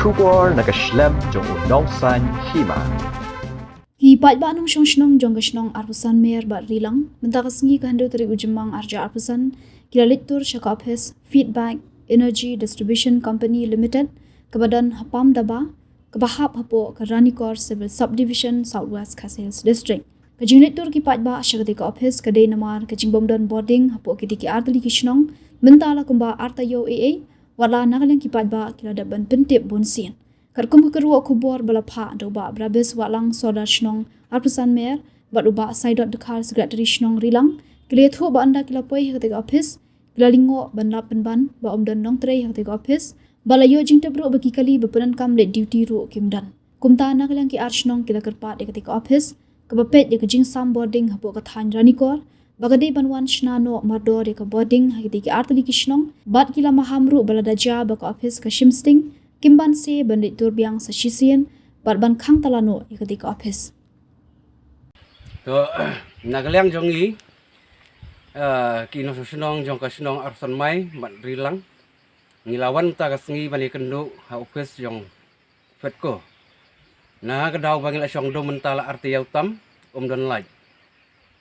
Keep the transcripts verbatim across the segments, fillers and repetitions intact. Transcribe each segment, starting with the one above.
Khubor na ka shlem jong u Nongsaiñ Hima. Ki paidbah nongshong shnong jong ka shnong Arpusan Mer bad Rilang, mynta ka sngi ka hynriew tarik u Jymmang arhajar arphew san, ki la leit tur sha ka ophis Feedback Energy Distribution Company Limited, kaba don ha Pamdaba, kaba hap hapoh ka Ranikor Civil Subdivision, South West Khasi Hills District. Ka jingleit tur ki paidbah sha katei ka ophis ka dei namar ka jingbym don bording hapoh kitei ki artylli ki shnong mynta la kumba ar taïew eiei, wat la na ka liang ki paidbah ki la dep ban pyntip bun sien. Katkum ka kyrwoh khubor ba la phah da u Bah Brabis Wahlang, Sordar Shnong Arpusan Mer, bad u Bah Saidot Dkhar, Secretary Shnong Rilang, ki la ïathuh ba ynda ki la poi ha katei ka ophis, ki la lyngngoh ban lap pynban ba ym don nongtrei ha katei ka ophis, ba la ïoh jingtip ruh ba ki kali ba pyndonkam leit duty ruh kim don. Kumta na ka liang ki ar shnong ki la kyrpad ïa katei ka ophis kaba peit ïa ka jingsam bording hapoh ka thaiñ Ranikor, ba ka dei ban wan shna noh mardor ïa ka bording ha kitei ki artylli ki shnong, bad ki la maham ruh ba lada jia ba ka ophis ka shim sting, kim banse ban leit tur biang sa shisien bad ban khang tala noh ïa katei ka ophis. To, na ka liang jong ngi, eh, ki nongshong shnong jong ka shnong Arpusan Mer bad Rilang, ngi la wan mynta ka sngi ban ïakynduh ha ophis jong Fedco. Na ka daw ba ngi la shong dum mynta la ar taïew tam, ym don light.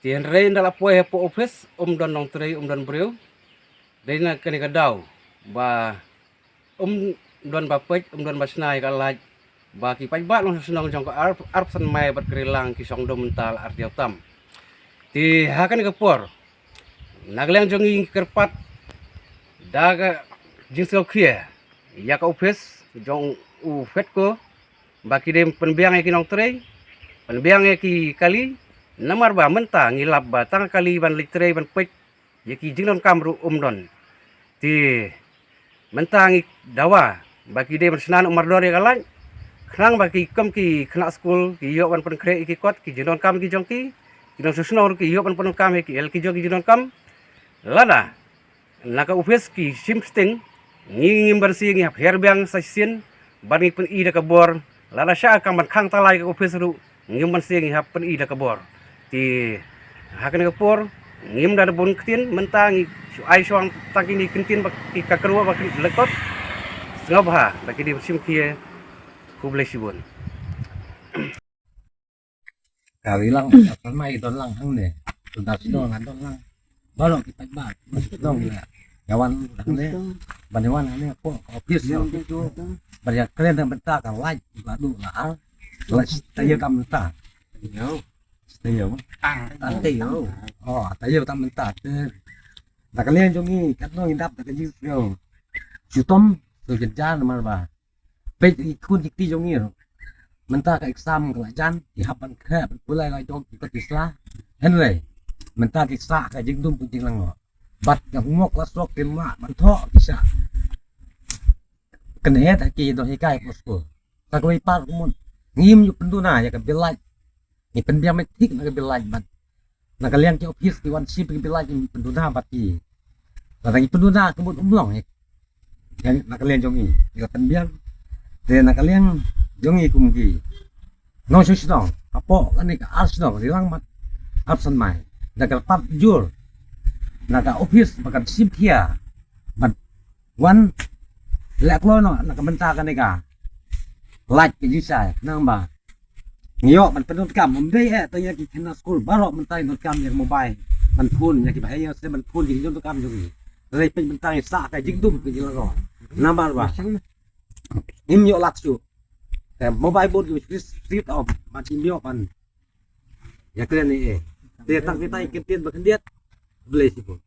Te hynrei ynda la poi hapoh ophis, ym don nongtrei, ym don briew. Dei na kane ka daw ba ym don ba peit, ym don ba shna ïa ka light, ba ki paidbah nongshong shnong jong ka Ar-, Arpusan Mer bad ka Rilang ki shong dum mynta la ar taïew tam. Te ha kane ka por, na ka liang jong ngi ngi kyrpad da ka jingsngewkhia ïa ka ophis jong u Fedco, ba ki dei pynbiang ïa ki nongtrei, pynbiang ïa ki kali, namar ba mynta ngi lap ba tang kali ban leit trei ban peit, ïa ki jingdonkam ruh ym don. Te mynta ngi dawa ba ki dei ban shna noh mardor ïa ka light, khnang ba ki kum ki khynnah skul ki ïoh ban pynkhreh ïa ki kot, ki jingdonkam ki jong ki, ki nongshong shnong ruh ki ïoh ban pyndonkam ïa ki, ïa ki jong ki jingdonkam. Lada na ka ophis ki shim sting, ngi ngim banse, ngi hap her biang sa shisien bad ngi pyni da ka bor. Lada shah kam ban khang tala ïa ka ophis ruh, ngim banse, ngi hap pyni da ka bor. Te ha kane ka por ngim da bun ktien, mynta ngi shu ai shong tang kine ki ktien ba ki, ka kyrwoh ba ki leh kot. Sngewbha ba ki dei shim khia. Khublei shibun. Ka Rilang, ka Arpusan Mer don lang hangne. Suda sdang don lang. Baroh ki paidbah sdang la ïa wan hangne. Ban ïa wan hangne hapoh ka ophis. Ban ïa kren na ka bynta ka light, la duh la ar. La taïew tam mynta. Taïew. Taïew. Oh, taïew tam mynta. Te na ka liang jong ngi katno ngi dap da ka jingsngew. Shitom, to jynjar namar ba peit ïa ki khun ki kti jong ngi ruh. Mynta ka exam ka la jan, ki hap ban khreh ban pule la jong ki kot ki sla. Hynrei mynta ki sah ka jingdum ka jinglyngngoh. Bad ka homework la suk ki mah ban thoh ki sah. Kane ha ki don hikai hapoh skul. Ka kawei pat kumno, ngim ïoh pynduna ïa ka bill light. Ngi pynbiang met thik na ka bill light bad na ka liang ki ophis ki wan shim ka bill light, ngi pynduna bad ki. Lada ngi pynduna ka mut um long ïa, ïa na ka liang jong ngi, ngi la pynbiang. Te na ka liang jong ngi kum ki nongshong shnong hapoh kane ka ar shnong Rilang bad Arpusan Mer, da ka pat jur na ka ophis ba kan shim khia bad wan leh kloi noh na ka bynta kane ka light ka jingshai, namar ba ngi ïoh ban pyndonkam, ym dei eh tang ïa ki khynnah skul, baroh mynta ngi donkam ïa ka mobile ban phone, ïa ki bahaïing sdang ban phone, ïa ki jingdonkam jong ngi. Hynrei peit mynta ngi sah ka jingdum ka jinglyngngoh namar ba ngim ïoh lad shuh. Te mobile bun ki switch off, ban ym ïoh ban ïa kren ei ei. Te tang kita ki kyntien ba khyndiat. Khublei shibun.